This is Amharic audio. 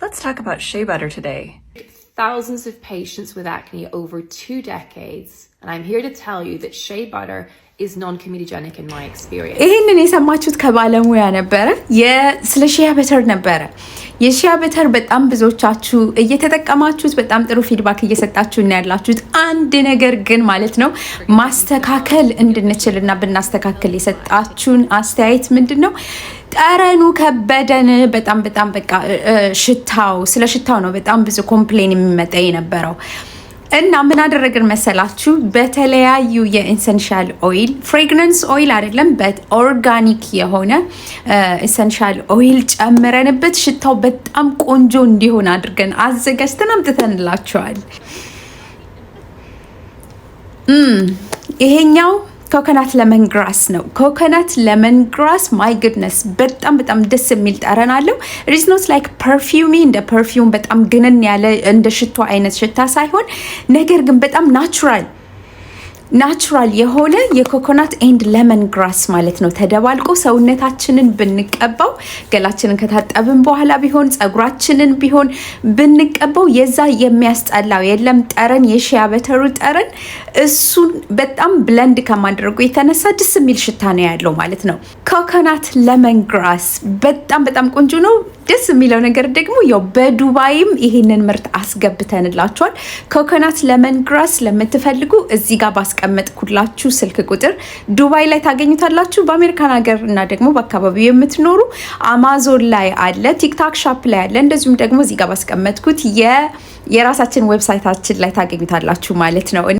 Let's talk about shea butter today. Thousands of patients with acne over 2 decades, and I'm here to tell you that shea butter is non-comedogenic in my experience. ይህንን የሰማችሁት ከባለሙያ ነበረ። ስለ shea butter ነበረ። የ shea butter በጣም ብዙዎቻችሁ እየተጠቀማችሁት፣ በጣም ጥሩ feedback እየሰጣችሁ እና ያላችሁት። አንድ ነገር ግን ማለት ነው ማስተካከል እንድንችል እና ብናስተካክል የሰጣችሁን አስተያየት ምንድን ነው? ጠረኑ ከበደን በጣም በጣም። በቃ ሽታው፣ ስለ ሽታው ነው በጣም ብዙ complain የሚመጣ የነበረው። እና ምን አደረግን መሰላችሁ? በተለያዩ የ essential oil፣ fragrance oil አይደለም፣ but organic የሆነ essential oil ጨምረንበት ሽታው በጣም ቆንጆ እንዲሆን አድርገን አዘጋጅተን አምጥተንላችኋል። ይሄኛው coconut lemongrass ነው። Coconut lemongrass, my goodness፣ በጣም በጣም ደስ የሚል ጠረን አለው። It's not like perfumey፣ እንደ perfume በጣም ግንን ያለ እንደ ሽቶ አይነት ሽታ ሳይሆን ነገር ግን በጣም natural የሆነ የ coconut and lemongrass ማለት ነው ተደባልቆ ሰውነታችንን ብንቀባው፣ ገላችንን ከታጠብን በኋላ ቢሆን፣ ጸጉራችንን ቢሆን ብንቀባው የዛ የሚያስጠላው የለም ጠረን፣ የ shea butter ኡ ጠረን እሱን በጣም blend ከማድረጉ የተነሳ ደስ የሚል ሽታ ነው ያለው ማለት ነው። Coconut lemongrass በጣም በጣም ቆንጆ ነው። ደስ የሚለው ነገር ደግሞ ያው በዱባይም ይሄንን ምርት አስገብተንላችኋል። Coconut lemongrass ለምትፈልጉ እዚህ ጋር ባስቀመጥኩላችሁ ስልክ ቁጥር ዱባይ ላይ ታገኙታላችሁ። በአሜሪካን ሀገር እና ደግሞ በአካባቢው የምትኖሩ አማዞን ላይ አለ፣ TikTok Shop ላይ አለ። እንደዚሁም ደግሞ እዚህ ጋር ባስቀመጥኩት የራሳችን website ኣችን ላይ ታገኙታላችሁ ማለት ነው።